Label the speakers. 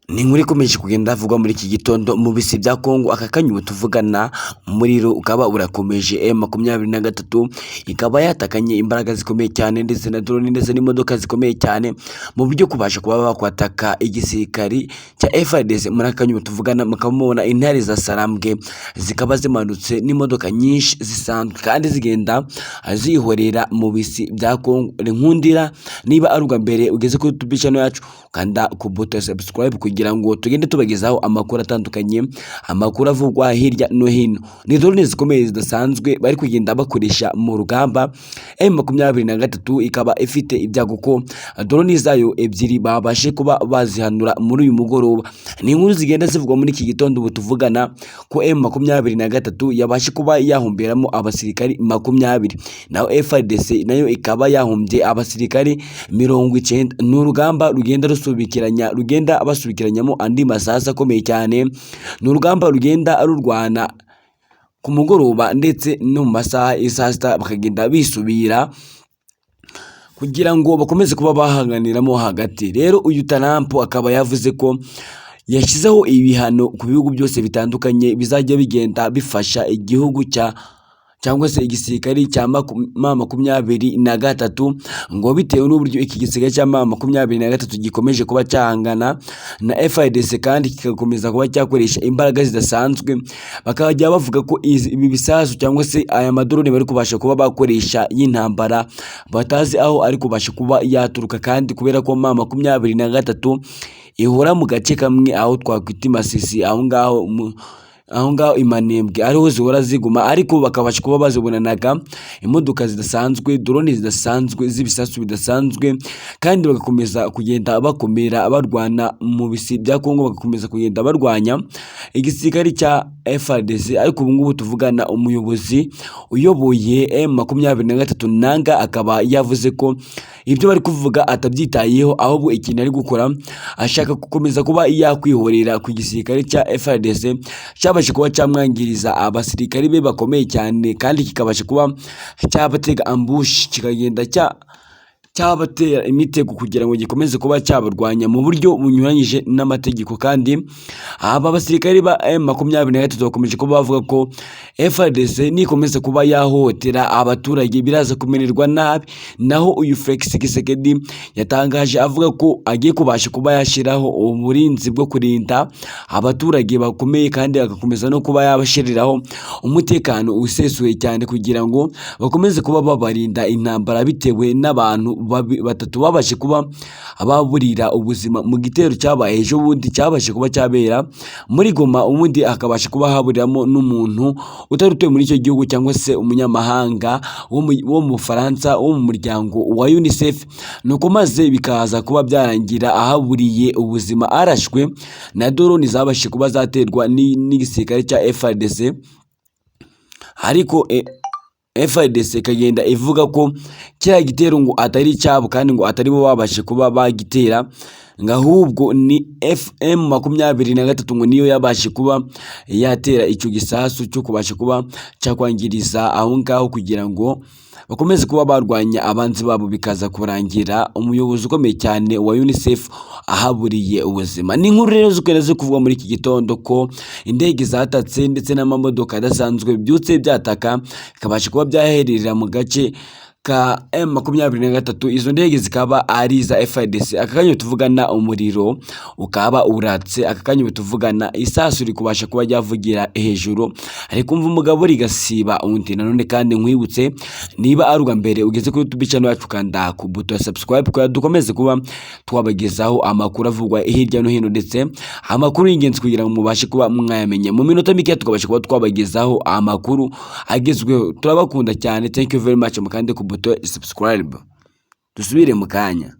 Speaker 1: Ni inkuru ikomeje kugenda havugwa muri iki gitondo mu bisi bya Kongo. Aka kanya ubu tuvugana umuriro ukaba urakomeje. M23 ikaba yatakanye imbaraga zikomeye cyane, ndetse na drone, ndetse n'imodoka zikomeye cyane mu buryo kubasha kuba bakwataka igisirikari cya FARDC. Muri aka kanya ubu tuvugana mukaba mubona intare za Sarambwe zikaba zimanutse n'imodoka nyinshi zisanzwe kandi zigenda zihorera mu bisi bya Kongo. Nkundira, niba ari ubwa mbere ugeze kuri YouTube channel yacu, kanda ku buto ya subscribe kugira ngo tugende tubagezaho amakuru atandukanye, amakuru avugwa hirya no hino. Ni drone zikomeye zidasanzwe bari kugenda bakoresha mu rugamba. M23 ikaba ifite ibyago ko drone zayo ebyiri babashe kuba bazihanura muri uyu mugoroba. Ni inkuru zigenda zivugwa muri iki gitondo ubu tuvugana ko M23 yabashe kuba yahomberamo abasirikari 20, naho FARDC nayo ikaba yahombye abasirikari 90. Ni urugamba rugenda rusubikiranya, rugenda basubikiranyamo andi masasu akomeye cyane. Ni urugamba rugenda rurwana ku mugoroba ndetse no mu masaha ya saa sita, bakagenda bisubira kugira ngo bakomeze kuba bahanganiramo hagati. Rero uyu Trump akaba yavuze ko yashyizeho ibihano ku bihugu byose bitandukanye bizajya bigenda bifasha igihugu cya cyangwa se igisirikari cya M23, ngo bitewe n'uburyo iki gisirikare cya M23 gikomeje kuba cyahangana na FARDC kandi kigakomeza kuba cyakoresha imbaraga zidasanzwe. Bakajya bavuga ko ibi bisasu cyangwa se aya madrone bari kubasha kuba bakoresha y'intambara batazi aho ari kubasha kuba yaturuka, kandi kubera ko M23 ihora mu gace kamwe aho twakwita i Masisi, aho ngaho i Manembwe ariho zihora ziguma, ariko bakabasha kuba bazibonanaga imodoka zidasanzwe, drone zidasanzwe z'ibisasu bidasanzwe, kandi bagakomeza kugenda bakomera barwana mu bisi bya Kongo, bagakomeza kugenda barwanya igisirikare cya FARDC. Ariko ubu ngubu tuvugana, umuyobozi uyoboye M23 Nanga akaba yavuze ko ibyo bari kuvuga atabyitayeho, ahubwo ikintu ari gukora ashaka gukomeza kuba yakwihorera ku gisirikare cya FARDC cyabashe kuba cyamwangiriza abasirikari be bakomeye cyane, kandi kikabasha kuba cyabatega ambush, kikagenda cyabatera imitego kugira ngo gikomeze kuba cyabarwanya mu buryo bunyuranyije n'amategeko. Kandi aba basirikari ba M23 bakomeje kuba bavuga ko FARDC nikomeza kuba yahohotera abaturage biraza kumererwa nabi. Naho uyu Felix Tshisekedi yatangaje avuga ko agiye kubasha kuba yashyiraho uburinzi bwo kurinda abaturage bakomeye, kandi agakomeza no kuba yabashyiriraho umutekano usesuye cyane kugira ngo bakomeze kuba babarinda intambara, bitewe n'abantu batatu babashe kuba baburira ubuzima mu gitero cyabaye ejo bundi, cyabashe kuba cyabera muri Goma, ubundi hakabasha kuba haburiramo n'umuntu utari utuye muri icyo gihugu cyangwa se umunyamahanga wo mu Bufaransa wo mu muryango wa UNICEF, nuko maze bikaza kuba byarangira ahaburiye ubuzima arashwe na drone zabashe kuba zaterwa n'igisirikare cya FARDC. Ariko FARDC ikagenda ivuga ko kiriya gitero ngo atari icyabo, kandi ngo atari bo babashe kuba bagitera, ngo ahubwo ni M23 ngo niyo yabashe kuba yatera icyo gisasu cyo kubasha kuba cyakwangiriza aho ngaho kugira ngo bakomeze kuba barwanya abanzi babo, bikaza kurangira umuyobozi ukomeye cyane wa UNICEF ahaburiye ubuzima. Ni inkuru rero zigenda ziri kuvugwa muri iki gitondo ko indege zatatse ndetse n'amamodoka adasanzwe byutse byataka, bikabasha kuba byaherera mu gace ka M23, izo ndege zikaba ari iza FARDC. Aka kanya tuvugana umuriro ukaba uratse, aka kanya tuvugana isasu riri kubasha kuba ryavugira hejuru, ariko kumva umugabo rigasiba undi. Nanone kandi nkwibutse, niba ari ubwa mbere ugeze kuri YouTube channel yacu, kanda ku buto ya subscribe kugira dukomeze kuba twabagezaho amakuru avugwa hirya no hino, ndetse amakuru y'ingenzi kugira ngo mubashe kuba mwayamenya mu minota mike, tukabasha kuba twabagezaho amakuru agezweho. Turabakunda cyane, thank you very much. Mukande ku buto subscribe, dusubire mu kanya.